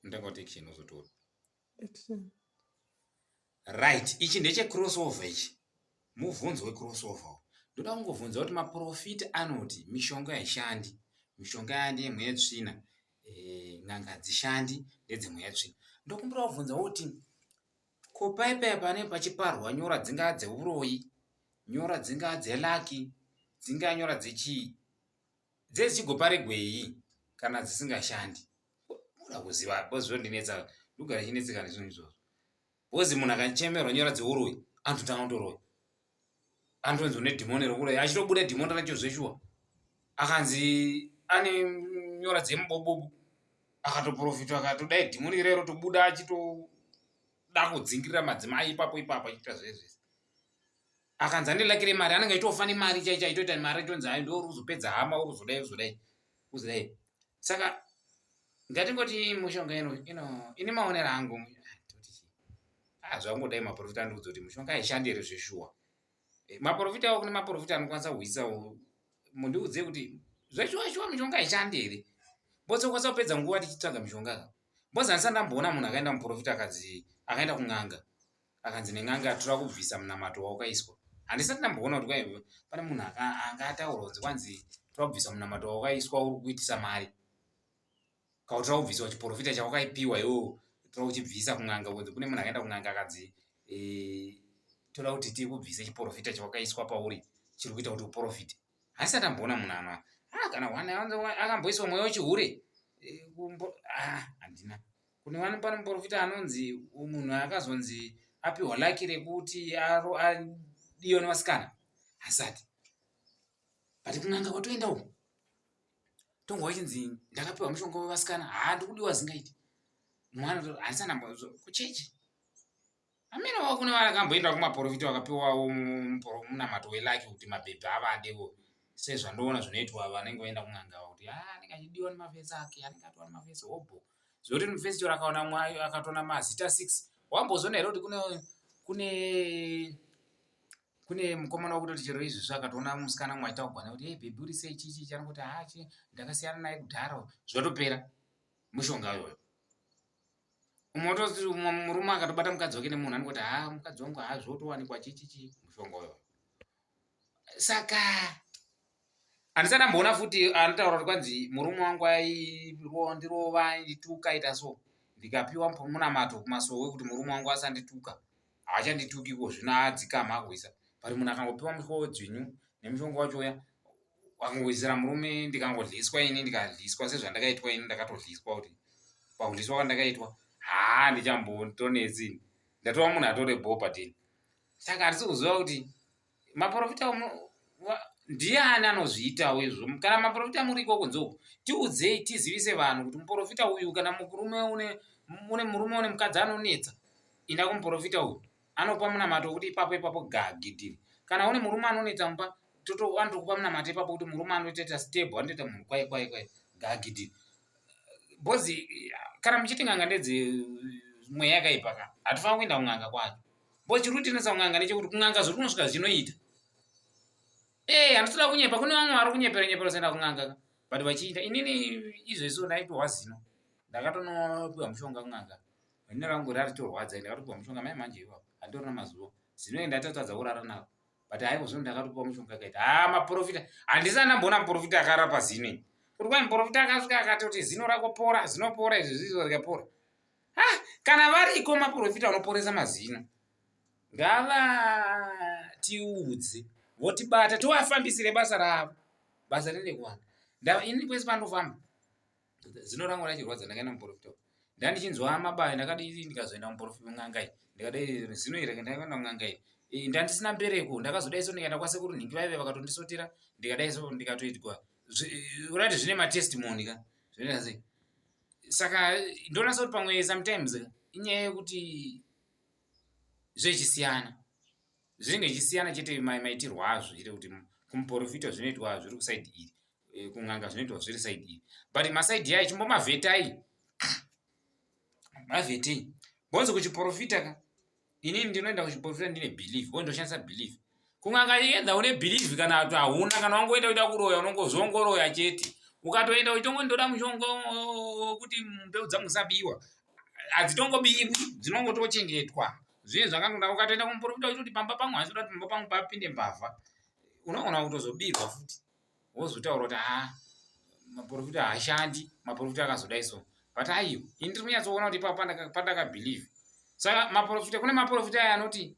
Unotanga kuti action wozotora. Action. Right, ichi ndeche crossover ichi. Mubvunzo wecrossover. Ndoda kungobvunza kuti maprofita anoti mishonga haishandi, mishonga yandi yemweya yetsvina, eh, n'anga hadzishandi ndedzemweya yetsvina. Ndokumbira kubvunza kuti ko paipaya pane pachiparwa nyora dzingaa dzeuroyi, nyora dzingaa dzelaki, dzingaa nyora dzechii, dzedzichigoparegwei kana dzisingashandi? Muda kuziva because zvondinetsa, ndogara ndichinetseka nezvinhu izvozvo. Because munhu akachemerwa nyora dzeuroyi anototanga kutoroya, anotonzi une dhimoni rekuroya, achitobuda dhimoni racho zveshuwa. Akanzi ane nyora dzemubobobo akatoprofitwa akatodai dhimoni irero tobuda achitoda kudzingirira madzimai ipapo ipapo achiita zvese zvese. Akanzi ane laki remari anenge achitofa nemari chaicho achitoita mari achitonzi hayi ndo uri kuzopedza hama uri kuzodai uzodai uzodai. Saka ngatingoti mushonga ino ino ini maonero angu ah zvangodai maprofita andiudza kuti mushonga haishandi here zveshuwa. Eh, maprofita awo kune maprofita anokwanisa kuhwisa mundiudze kuti zveshuwa shuwa mishonga haishandi here. Mbotso kwanisa kupedza nguva tichitsvaga mishonga ka. Mbotso handisati ndamboona munhu akaenda muprofita akanzi akaenda kun'anga akanzi nen'anga tora kubvisa munamato waukaiswa. Handisati ndamboona kuti kwai pane munhu anga ataura kunzi kwanzi tora kubvisa munamato waukaiswa uri kuitisa mari. Kana kuti tora kubvisa chiprofita chawakaipiwa iwewe tora kuchibvisa kun'anga kunzi kune munhu akaenda kun'anga akanzi eh, toda kuti tikubvise chiprofita chawakaiswa pauri chiri kuita kuti uprofite. Handisati ndamboona munhu ano ah, kana one akamboiswa mweya wechihure eh, ah, handina. Kune vano pane muprofita anonzi munhu akazonzi apiwa laki rekuti adiwe nevasikana hasati but kun'anga kwatoenda uku tongwa vachinzi ndakapiwa mushonga wevasikana haa ndikudiwa zingaiti mwana handisana kuchechi amene wavo kune vakamboenda kumaprofita vakapiwawo munamato welaki kuti mabhebhi avadewo sezvandoona zvinoitwa vanenge vaenda kun'anga kuti ah, anenge achidiwa nemafesi ake anenge atiwa nemafesi hobho zvekuti mufesi chero akaona mwayo akatoona mazita 6 wambozviona here kuti kune kune kune mukomana wekutoti chero izvezvi akatoona musikana mumwe achita kugwana kuti hey bhebhi uri sei chichi chanongoti haa chi ndakasiyana naye kudhara zvotopera mushonga uyoyo umwe ototi umwe murume akatobata mukadzi wake nemunhu anongoti haa mukadzi wangu haa zvotowanikwa chichichi mushonga uyoyo saka handisati ndamboona futi anotaura kuti kwanzi murume wangu aindirova aindituka aita so ndikapiwa munamato kumasowe kuti murume wangu asandituka haachandituki ko zvino adzikama akuisa but munhu akangopiwa mushonga wedzvinyu nemushonga wacho uya akangoisira murume ndikangodliswa ini ndikadliswa sezvandakaitwa ini ndakatodliswa kuti pakudliswa kwandakaitwa haa ndichambotonetsi ini ndatova munhu atore bho patini saka hatisi kuziva kuti maprofita ndiani anozviitawo izvo kana maprofita muriko kunze uku tiudzei tizivise vanhu kuti muprofita uyu kana murume une une murume une mukadzi anonetsa inda kumuprofita uyu anopa munamato wekuti ipapo ipapo gagidhiri kana une murume anonetsa mupa toto anotokupa munamato ipapo kuti murume anotoita stable anotoita munhu kwaye kwaye kwaye gagidhiri bhozi kana muchiti n'anga ndedze mweya yakaipa ka hatifanira kuenda kun'anga kwacho Bo chiri kutinetsa kun'anga ndechekuti kun'anga zviri kunosvika zvinoita. Eh, handitoda kunyepa kune vamwe vari kunyepera nyepera usaenda kun'anga ka. But vachiita inini izvezvi ndaitohwa zino. Ndakatonopiwa mushonga kun'anga. Zino rangu raritorwadza ndakatopiwa mushonga mai manje ipapo. Handitorina mazuva. Zino iri ndatotadza kurara naro. But haiwa zvino ndakatopiwa mushonga kaita. Haa maprofita handisati ndamboona muprofita akarapa zino ini. Kuti kwai muprofita akasvika akatoti zino rako pora, zino pora izvi zvizo rikapora. Ha, kana variko maprofita vanoporesa mazino ngavatiudze votibata tovafambisire basa ravo basa rine kuwanda ndava ini kwese pandofamba zino rangu rachirwadza ndakaenda muprofita ndandichinzwa mabayo ndakadii ndikazoenda muprofita n'anga iyi ndikadai zino iri ndakaenda kun'anga iyi ndandisina mbereko ndakazodai so ndikaenda kwasekuru nhingi vaive vakatondisotera ndikadai so ndikatoitwa urati zvine matestimony ka zvinoita sei saka ndonasa kuti pamwe sometimes inyaya yekuti zvechisiyana zvinenge zvichisiyana chete maitirwo azvo chete kuti kumuprofita zvinoitwa zviri kusaidi iri eh, kun'anga zvinoitwa zviri saidi iri but masaidi yayo chimbomavhetai mavhetei bonzi kuchiprofita ka inini ndinoenda kuchiprofita ndine belief bo ndoshandisa belief kun'anga either une belief kana kuti hauna kana wangoenda kuita kuroya unongozongoroya chete ukatoenda uchitongo ndoda mushonga wekuti mbeu dzangu dzisabiwa hadzitongobirwi, dzinongotochengetwa. Zviye zvakandoda ukatoenda kumuprofita uchitoti pamba pangu handisi kuda kuti pamba pangu papinde mbavha, unogona kutozobirwa futi wozotaura kuti haa maprofita haashandi, maprofita akazodai so. But aiwa, ini ndiri kunyatsoona kuti ipapo pandakabelieve. Saka maprofita, kune maprofita aya anoti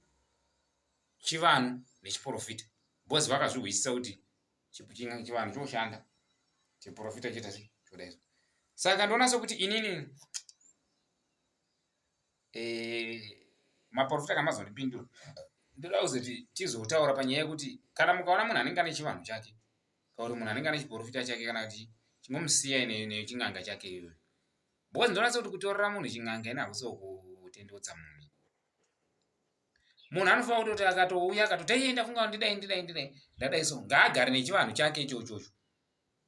chivanhu nechiprofita because vakazvihwisisa kuti chivanhu choshanda, chiprofita choita sei, chodai so. Saka ndoona sekuti inini eh, maprofita kana mazondipindura ndoda kuzoti tizotaura panyaya yekuti kana mukaona munhu anenge ane chivanhu chake kana kuti munhu anenge ane chiprofita chake kana kuti chingomusiyai nechin'anga chake iyoyo because ndoona sekuti kutorera munhu chin'anga ine hakusi kutendeutsa munhu. Munhu anofanira kutoti akatouya akatoti aiye ndafunga ndidai ndidai ndidai ndadai so ngaagare nechivanhu chake ichochocho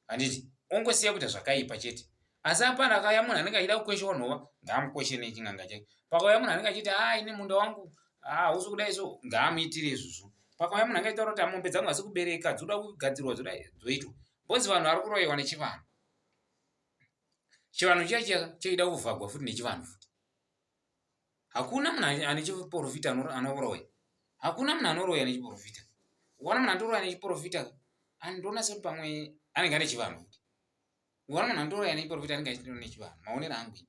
handiti ongosiya kuita zvakaipa chete asi apana akauya munhu anenge achida kukweshawo nhova ngaamukweshe nechin'anga chake pakauya munhu anenge achiti haa ini munda wangu haa hausi kudai so ngaamuitire izvozvo pakauya munhu anenge achitaura kuti mombe dzangu hasi kubereka dzoda kugadzirwa dzoda dzoitwa bhozi vanhu vari kuroyewa nechivanhu chivanhu chiya chiya chaida kuvhagwa futi nechivanhu futi Hakuna munhu ane chiporofita anoroya. Hakuna munhu anoroya nechiporofita. Ukaona munhu anotoroya nechiporofita andoona sekuti pamwe anenge ane chivanhu futi. Ukaona munhu anotoroya nechiporofita anenge achitori nechivanhu maonero angu ini.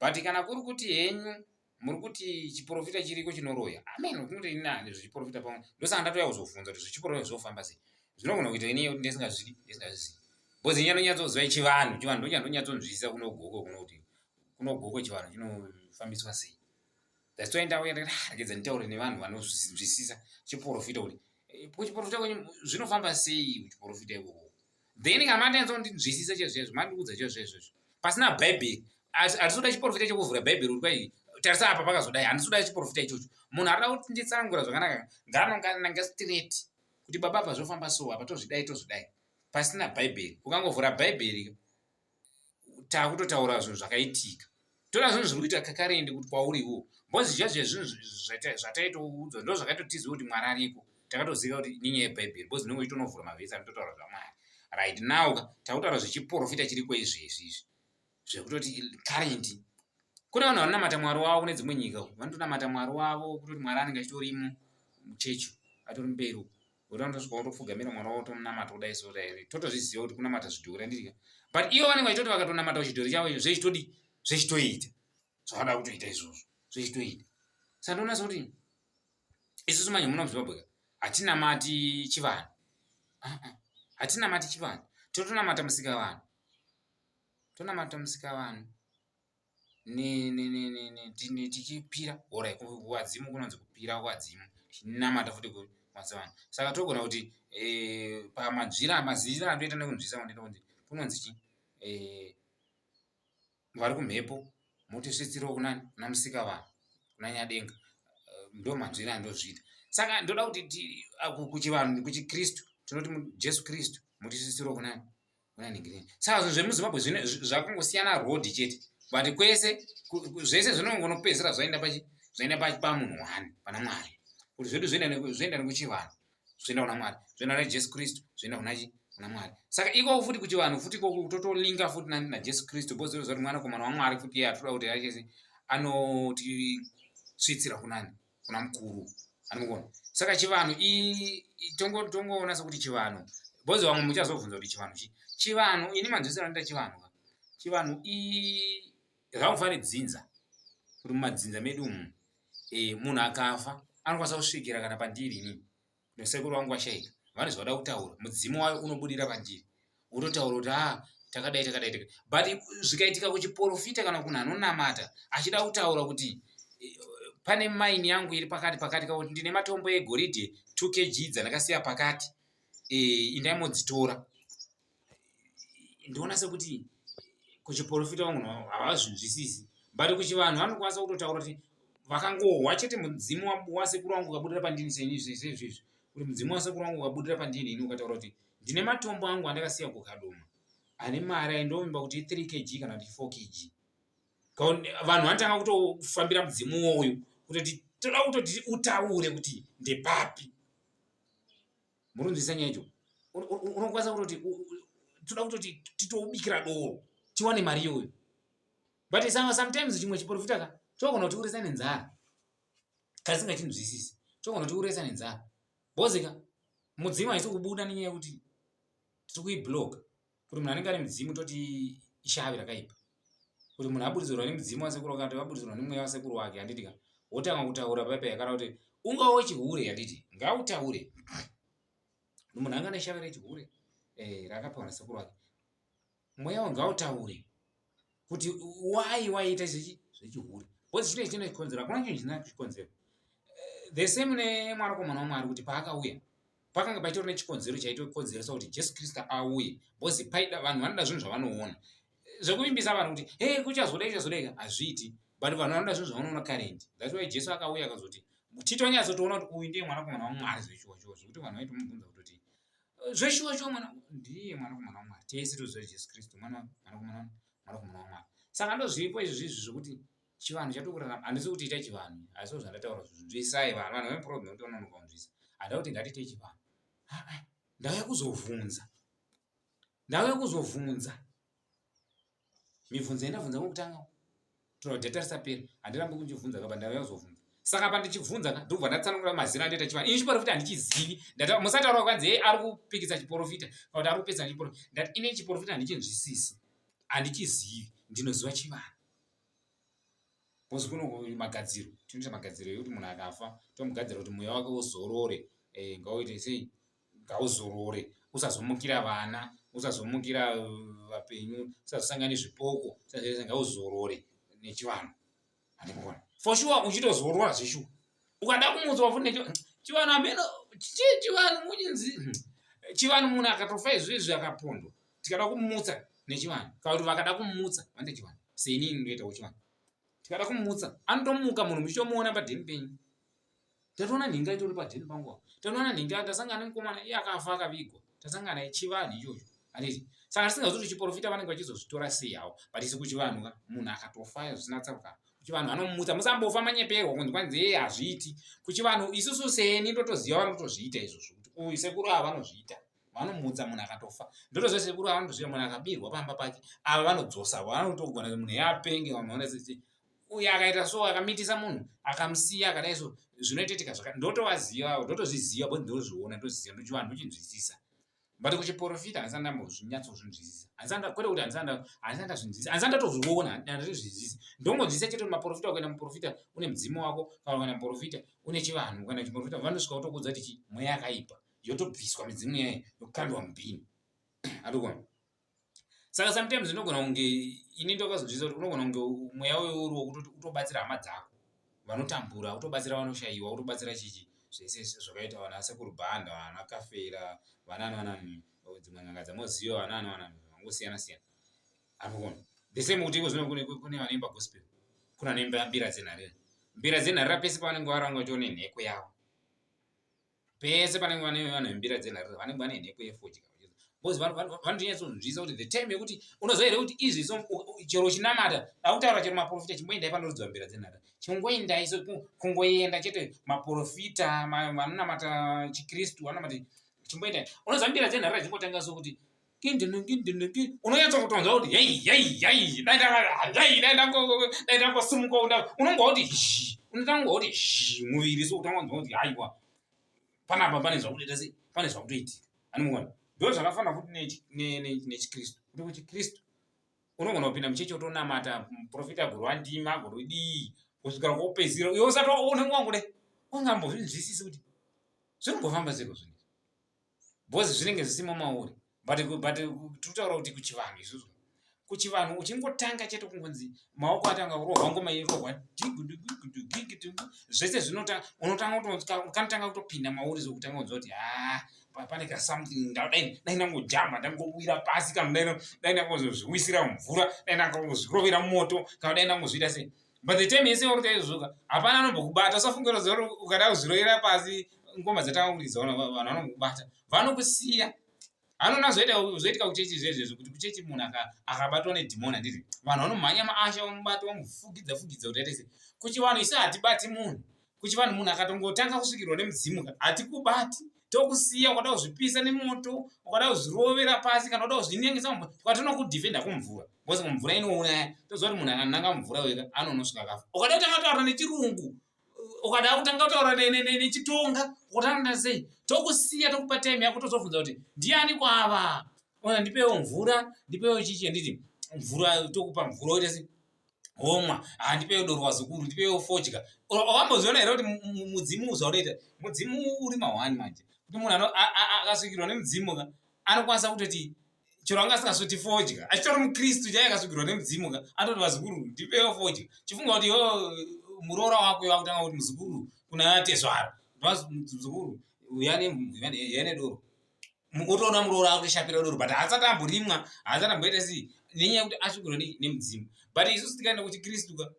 But kana kuri kuti henyu muri kuti chiporofita chiriko chinoroya amen kunoti ini nani zvechiporofita pamwe ndosaka ndatouya kuzobvunza kuti zvechiporofita zvinofamba sei. Zvinogona kuita ini yekuti ndisingazvidi ndisingazvizivi. Because ini ndonyatsoziva chivanhu chivanhu ndochandonyatsonzwisisa kuno gokwe kuno kuti kuno gokwe chivanhu chinofambiswa sei. That's why ndauya ndakati ah, regedza nditaure nevanhu vanozvinzwisisa chiporofita kuti eh, kuchiporofita kwenyu zvinofamba sei kuchiporofita ikoko. Then kana manyatsondinzwisisa chaizvo chaizvo mandiudza chaizvo chaizvo pasina bhaibheri hatisi kuda chiporofita chekuvhura bhaibheri kuti kwai tarisa apa pakazodai handisi kuda chiporofita ichocho. Munhu arikuda kuti nditsanangura zvakanaka ngaanonga straight kuti baba apa zvofamba so apa tozvidai tozvidai pasina bhaibheri. Ukangovhura bhaibheri takutotaura zvinhu zvakaitika toda zvinhu zviri kuita kakarendi kuti kwauri iwo bhozi zviya zviya zvinhu zvataitoudzwa ndo zvakatotiziva kuti mwari ariko takatoziva kuti nenyaya yebhaibheri bhozi unenge uchitonovhura mavhesi anototaura zvamwari right now ka takutaura zvechiporofita chiriko izvezvi izvi zvekutoti current kune vanhu vanonamata mwari wavo kune dzimwe nyika vanotonamata mwari wavo kutoti mwari anenge achitorimo muchechi atori mberi uko Wotondosvika wotopfugamira mwana wavo wotomunamata kudai so kudai totozviziva kuti kunamata zvidhori handiti ka but ivo vanenge vachitoti vakatonamata kuchidhori chavo icho zvechitodi zvechitoita zvavada kutoita izvozvo zvechitoita saka ndoona sekuti isusu manje muno muzimbabwe ka hatinamati chivanhu hatinamati chivanhu totonamata musikavanhu tonamata musikavanhu tichipira or kuvadzimu kunonzi kupira kuvadzimu tichinamata futi kuvadzimu saka togona kuti eh, pamadzvira maziviro andoita nekunzwisa kundoita kunzi kunonzi chi eh, vari kumhepo motisvitsirawo kunani kuna musika vanhu kuna nyadenga eh, ndo manzwiro andozviita saka ndoda kuti kuchivanhu kuchikristu tinoti jesu kristu motisvitsirawo kunani Saka zvinhu zvemuZimbabwe zvakangosiyana road chete but kwese zvese zvinongonopedzisira zvaenda pachi zvaenda pamunhu one pana Mwari kuti zvedu zvoenda nekuchivanhu zvoenda kuna Mwari zvoenda kuna Jesu Kristu zvoenda kuna chi kuna Mwari saka ikoko futi kuchivanhu futi ikoko totolinka futi naJesu Kristu because toziva kuti mwanakomana waMwari futi iye atoda kuti achese anotisvitsira kunani kuna mukuru anogona saka chivanhu tongoona sekuti chivanhu because vamwe muchazobvunza kuti chivanhu chii chivanhu ini manzwisiro anoita chivanhu ka chivanhu zvakufana nedzinza kuti mumadzinza medu umu e, munhu akafa anokwanisa kusvikira kana pandiri inini Sekuru vangu vashaika vane zvavada kutaura mudzimu wayo unobudira pandiri wototaura kuti ah takadai takadai takadai but zvikaitika kuchiporofita kana kunhu anonamata achida kutaura kuti eh, pane maini yangu iri pakati pakati kakuti ndine matombo egoridhe 2 kg dzandakasiya pakati eh, indai modzitora Ndoona sekuti kuchiporofita vanhu havazvinzwisisi but kuchivanhu vanokwanisa kutotaura kuti vakangohwa chete mudzimu wasekuru wangu ukabudira pandini seni sezvizvi kuti mudzimu wasekuru wangu ukabudira pandini ini ukataura kuti ndine matombo angu andakasiya kukadoma ane mari aindovimba kuti 3 kg kana kuti 4 kg vanhu vanotanga kutofambira mudzimu uwoyo kutoti toda kutoti utaure kuti ndepapi Murunzwisa nyaya icho. Unokwanisa kutoti toda kutoti titoubikira doro tiwane mari iyoyo. But sometimes chimwe chiprofita ka Chogona kutiurisa nenzara. Kana tisingachinzwisisi, chogona kutiurisa nenzara. Bozika mudzimu haisi kubuda nenyaya yekuti tiri kuiblock kuti munhu anenge ane mudzimu toti ishavi rakaipa kuti munhu abudidzirwa nemudzimu wasekuru wake abudidzirwa nemweya wasekuru wake handiti ka wotanga kutaura paipa kana kuti ungawo chihure handiti ngautaure munhu anga ane shavi rechihure eh, rakapiwa nasekuru wake mweya wangu ngautaure kuti why waiita zvechihure because chine chine chikonzero hakuna chinhu chisina chikonzero eh, the same nemwanakomana wamwari kuti paakauya pakanga paitori nechikonzero chaitokonzeresa kuti jesu kristu auye because paida vanhu vanoda zvinhu zvavanoona zvekuvimbisa vanhu kuti hey kuchazodai kuchazodai hazviiti but vanhu vanoda zvinhu zvavanoona current that's why jesu akauya akazoti titonyatsotoona kuti uyu ndiye mwanakomana wamwari zveshuwa shuwa zvekuti vanhu vaitomubvunza kutoti zveshuwa shuwa mwana ndiye mwanakomana wamwari tese toziva jesu kristu mwana mwanakomana mwanakomana wamwari saka ndozviripo izvi zvizvi zvekuti chivanhu chatokurarama handisi kuti ita chivanhu asi zvandataura nzwisai vanhu vanhu vane problem yekuti vanonoka kunzwisa handida kuti ngatiite chivanhu ndauya kuzovhunza ndauya kuzovhunza mibvunzo yandabvunza kwekutanga tora data risapera handirambi kunchibvunza kaba ndauya kuzovhunza saka apa ndichibvunza ka ndobva ndatsanangura mazina andoita chivanhu ini chiporofita handichizivi ndati musataura kwanzi hey ari kupikisa chiporofita kana kuti ari kupesa chiporofita ndati ini chiporofita handichinzwisisi handichizivi ndinoziva chivanhu Because kuno magadziro tinoita magadziro ekuti munhu akafa tomugadzira kuti mweya wake uzorore eh, ngauite sei ngauzorore usazomukira vana usazomukira eh, vapenyu usazosangana nezvipoko ngauzorore nechivanhu handikuona for sure uchitozorora zveshuwa ukada kumutswa futi chivanhu hameno chivanhu muchinzi chivanhu munhu akatofa izvizvi akapondwa tikada kumutsa nechivanhu kana kuti vakada kumutsa vanoita chivanhu seinini ndoitawo chivanhu tikada kumutsa anotomuka munhu muchitomuona padheni penyu tatoona nhinga itori padheni pangu apo tatoona nhinga tasangana nemukomana iye akafa akavigwa tasangana chivanhu ichocho handiti saka tisingazi kuti chiporofita vanenge vachizozvitora sei havo but isi kuchivanhu ka munhu akatofa zvisina tsarukano kuchivanhu vanomutsa musambofa manyeperwa kunzi kwanzi yeye hazviiti kuchivanhu isusu seni ndotoziva vanotozviita izvozvo kuti uyu sekuru ava vanozviita vanomutsa munhu akatofa ndotoziva sekuru ava vanotozviita munhu akabirwa pamba pake ava vanodzosa vanotogona munhu yapenge vamwe vanoita uyu akaita so akamitisa munhu akamusiya akadai so zvinoitoitika zvaka ndotovaziva ndotozviziva bo ndozviona ndoziva ndochivanhu ndochinzwisisa but kuchiporofita handisati ndambozvinyatsozvinzwisisa handisati kwete kuti handisati ndazvinzwisisa handisati ndatozviona handizvinzwisisi ndongonzwisisa chete kuti maporofita ukaenda muporofita une mudzimu wako kana ukaenda muporofita une chivanhu ukaenda chiporofita vanosvika kutokuudza kuti chi mweya yakaipa yotobviswa midzimu yayo yokandwa mubhini andikuona saka sometimes unogona kunge ini ndakazonzwisisa kuti unogona kunge mweya uyo uri wokutoti utobatsira hama dzako vanotambura utobatsira vanoshaiwa utobatsira chichi zvese zvakaita vana sekuru bhanda vana kafera vanani vanani dzimwe n'anga dzamoziva vanani vanani vangosiyana siyana andikuona the same kuti iko zvino kune vanoimba gospel kune vanoimba mbira dzenharira mbira dzenharira pese pavanenge varanga vachione nhekwe yavo pese panenge vane vanhu vembira dzenharira vanenge vane nheko yefodya because vanotonyatsonzwisa kuti the time yekuti unoziva here kuti izvi so chero uchinamata akutaura chero maprofita chimboendai panoridzwa mbira dzenharira chingoendai so kungoenda chete maprofita vanonamata chikristu vanonamata chimboendai unoziva mbira dzenharira dzingotanga so kuti unonyatsa kutonzwa kuti yei yei yei dai dai dai dai ndangosimuka unongwa kuti zhi unotanga kuti zhi muviri so utanga kunzwa kuti haiwa panapa pane zvakutoita sei pane zvakutoitika anomuona ndo zvakafanira futi nechikristu kuti kuchikristu unogona kupinda muchechi wotonamata muprofita agorwa ndima agorodii kusvikira kwopedzisira iwe usati unenge wangude ungambozvinzwisisi kuti zvinombofamba seiko zvinhu because zvinenge zvisimo mauri but but tinotaura kuti kuchivanhu isusu kuchivanhu uchingotanga chete kungonzi maoko atanga kurohwa ngoma irohwa digudugudugigidungu zvese zvinotanga unotanga kanotanga kutopinda mauri zvokutanga kunzwa kuti haa pane ka something dai dai ndangojamba ndangowira pasi kana dai dai ndangozviwisira mvura dai ndangozvirovera moto kana dai ndangozviita sei but the time yese wakuita izvozvoka hapana anombokubata usafungira zoro ukada kuzvirovera pasi ngoma dzatanga kuridza vanhu vanombokubata vanokusiya anoona zvoita zvoitika kuchechi zvezvezvo kuti kuchechi munhu akabatwa nedhimoni handiti vanhu vanomhanya maasha vamubata vamufugidza fugidza kuti aite sei kuchivanhu isu hatibati munhu kuchivanhu munhu akatongotanga kusvikirwa nemudzimu hatikubati tokusiya ukada kuzvipisa nemoto ukada kuzvirovera pasi kana uda kuzvinyengesa kwatinokudhifenda kumvura Because mvura inouraya. Toziva kuti munhu akananga mvura wega anonosvika akafa. Ukada kutanga kutaura nechirungu, ukada kutanga kutaura nechitonga, ukutanga sei? Tokusiya tokupa time yako tozobvunza kuti ndiani kwava? Ona ndipewo mvura, ndipewo chichi nditi mvura tokupa mvura oita sei? Womwa. Ah, ndipewo doro wazukuru, ndipewo fodya. Wamboziona here kuti mudzimu zvaunoita? Mudzimu uri mahwani manje. Kuti munhu akasvikirwa nemudzimu ka anokwanisa kutoti chero anga asingasvoti fodya achitori mukristu chaiye akasvikirwa nemudzimu ka anototi vazukuru ndipewo fodya chifunga kuti yo muroora wako iwe akutanga kuti muzukuru kuna tezvara muzukuru uya nedoro otoona muroora akutoshapira doro but haasati amborimwa haasati amboita sei nenyaya yekuti asvikirwa nemudzimu but isusu tikaenda kuchikristu ka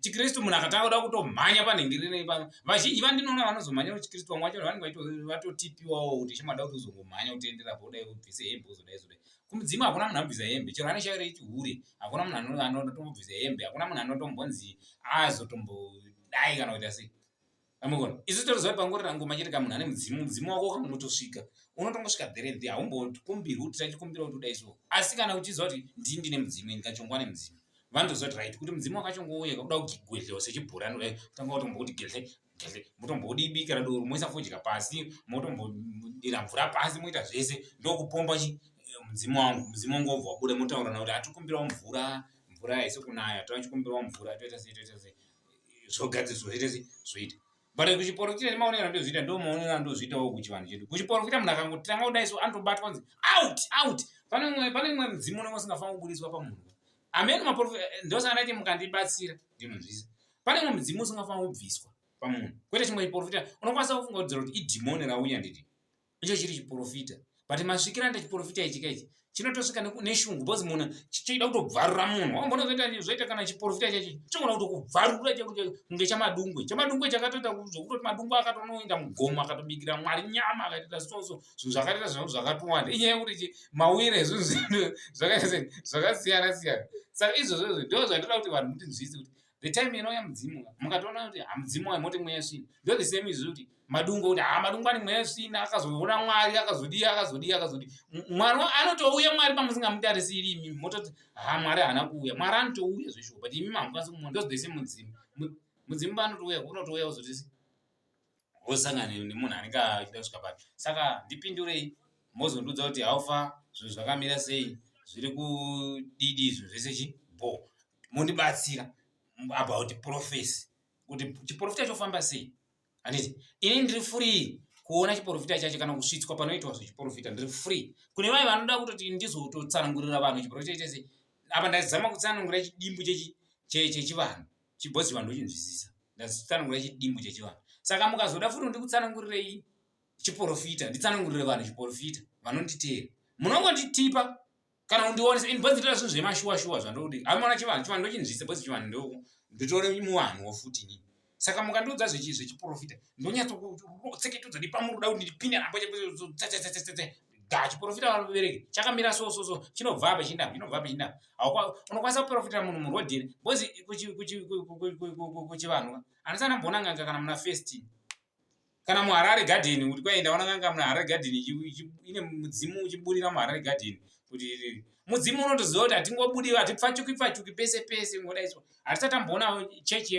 chikristu munhu akatanga kuda kutomhanya panhingirire pano vazhinji vandinoona vanozomhanya kuchikristu vamwe vacho vanenge vatotipiwawo kuti chimada kuti uzongomhanya kutendera po udai ubvise hembe uzodai zodai kumudzimu hakuna munhu anobvisa hembe chero ane shavi rechihure hakuna munhu anotombobvisa hembe hakuna munhu anotombonzi azotombodai kana kuita sei Amukona. Isu toziva kuti pangorira ngoma chete kamunhu ane mudzimu, mudzimu wako ukangotosvika, unotongosvika there there, haumbokumbirwi kuti tachikumbira kuti udai so. Asi kana uchiziva kuti ndini ndine mudzimu, ini kachongwa nemudzimu. Vanotoziva kuti right, kuti mudzimu wakachongouya kuda kugwedhlewa sechibhorani kudai, kutanga kutomboti gedhle, gedhle, motombodibikira doro, moisa fodya pasi, motombodira mvura pasi, moita zvese, ndokupomba chi mudzimu wangu, mudzimu wangu wobva wabuda, motaura nawo kuti atikumbirawo mvura, mvura haisi kunaya, tachikumbirawo mvura, toita sei, toita sei. Zvogadziriswa zvoita sei zvoita but kuchiporofita nemaonero andozviita ndo maonero andozviitawo kuchivanhu chedu. Kuchiporofita munhu akangotanga kudai so anotobatwa kunzi out out. Pane mumwe pane mumwe mudzimu unenge usingafaniri kubudiswa pamunhu. Amene maporofita ndosaka ndati mukandibatsira ndinonzwisa. Pane mumwe mudzimu usingafaniri kubviswa pamunhu kwete chimwe chiporofita unokwanisa kufunga kuti idhimoni rauya nditi icho chiri chiporofita but masvikiro anoita chiporofita ichi kaichi chinotosvika neshungu because munhu choida kutobvarura munhu wambona zvoita zvoita kana chiporofita chacho chogona kutokubvarura kunge chamadungwe. Chamadungwe chakatoita zvekutoti madungwe akatonoenda mugomo akatobikira mwari nyama akaita so so zvinhu zvakatoita zvinhu zvakatowanda. Inyaya yekuti mawire ezvinhu zvakasiyana siyana. Saka izvozvo izvo ndo zvandoda kuti vanhu mutinzwise kuti the time inouya mudzimu mukatoona kuti hamudzimu wayo moti mweya svina ndo the same izvo kuti madungo kuti ha madungo ane mweya svina akazoona mwari akazodii akazodii akazodii mwari anotouya mwari pamusingamutarisiri imi mototi ha mwari haana kuuya mwari anotouya zveshuwa but imi hamukwanisi kumuona ndo the same mudzimu mudzimu paanotouya unotouya uzotisi wosangana nemunhu anenge achida kusvika papi saka ndipindurei mozondiudza kuti haufa zvinhu zvakamira sei zviri kudidi zvinhu zvese chi bo mondibatsira about prophecy kuti chiprofita chofamba sei handiti ini ndiri free kuona chiprofita chacho kana kusvitswa panoitwa zvechiprofita ndiri free kune vaye vanoda kutoti ndizototsanangurira vanhu chiprofita chaita sei apa ndazama kutsanangura chidimbu chechivanhu chibhozi chivanhu ndochinzwisisa ndazitsanangura chidimbu chechivanhu saka mukazoda futi ndikutsanangurirei chiprofita nditsanangurire vanhu chiprofita vanonditeera munongonditipa kana kundionesa ini bhozi ndinoda zvinhu zvemashuwa shuwa zvandodi amona chivanhu chivanhu ndochinzwisa bhozi chivanhu ndo nditori muvanhuwo futi inini saka mukandiudza zvechi zvechiprofita ndonyatsotseketudza ndipamuruda kuti ndipinde napo tsetsetsetsetse ga chiprofita vabereki chakamira so so so chinobva apa chienda chinobva apa chienda apa unokwanisa kuprofitira munhu murodhi here bhozi kuchivanhu handisana mboona n'anga kana muna first kana muHarare Garden kuti kwai ndaona n'anga muna Harare Garden ine mudzimu uchiburira muHarare Garden kuti mudzimu unotoziva kuti hatingobudi hatipfachuki pfachuki pese pese ngodaiswa hatisati tamboona chechi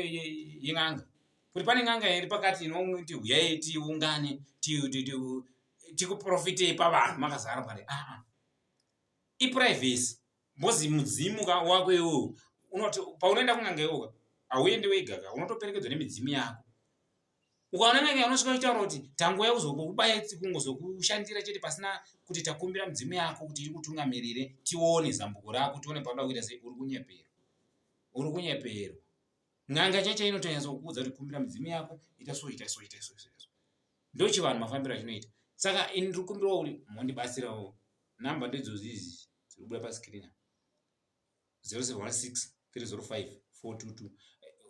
yen'anga kuti pane n'anga iri pakati inoti huyai tiungane tikuprofitei pavanhu makazara pakati aa iprivacy Mozi mudzimu ka wako iwowo unoti paunoenda kun'anga iwoka hauendi wega ka unotoperekedzwa nemidzimu yako. Ukaona n'anga unosvika uchitaura kuti tangouya kuzokubaya kungozokushandira chete pasina kuti takumbira midzimu yako kuti ikutungamirire tione zambuko rako tione paunoda kuita sei uri kunyeperwa. Uri kunyeperwa. N'anga chaiyo inotonyatsokuudza kuti kumbira midzimu yako ita so ita so ita so ita so. Ndochivanhu mafambiro achinoita. Saka ini ndiri kukumbirawo kuti mondibatsirawo. Number ndidzozi idzi dziri kubuda pascreen apa. 0716 305 422.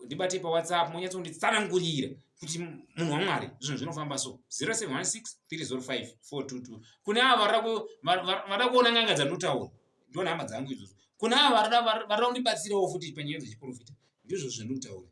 Ndibatei paWhatsApp monyatsonditsanangurira kuti munhu waMwari zvinhu zvinofamba so. 0716 305 422. Kune ava varikuda kuona n'anga dzandinotaura ndiona hama dzangu idzodzo. Kune ava varikuda kundibatsirawo futi panyaya dzechiprofita ndizvo zvandinotaura.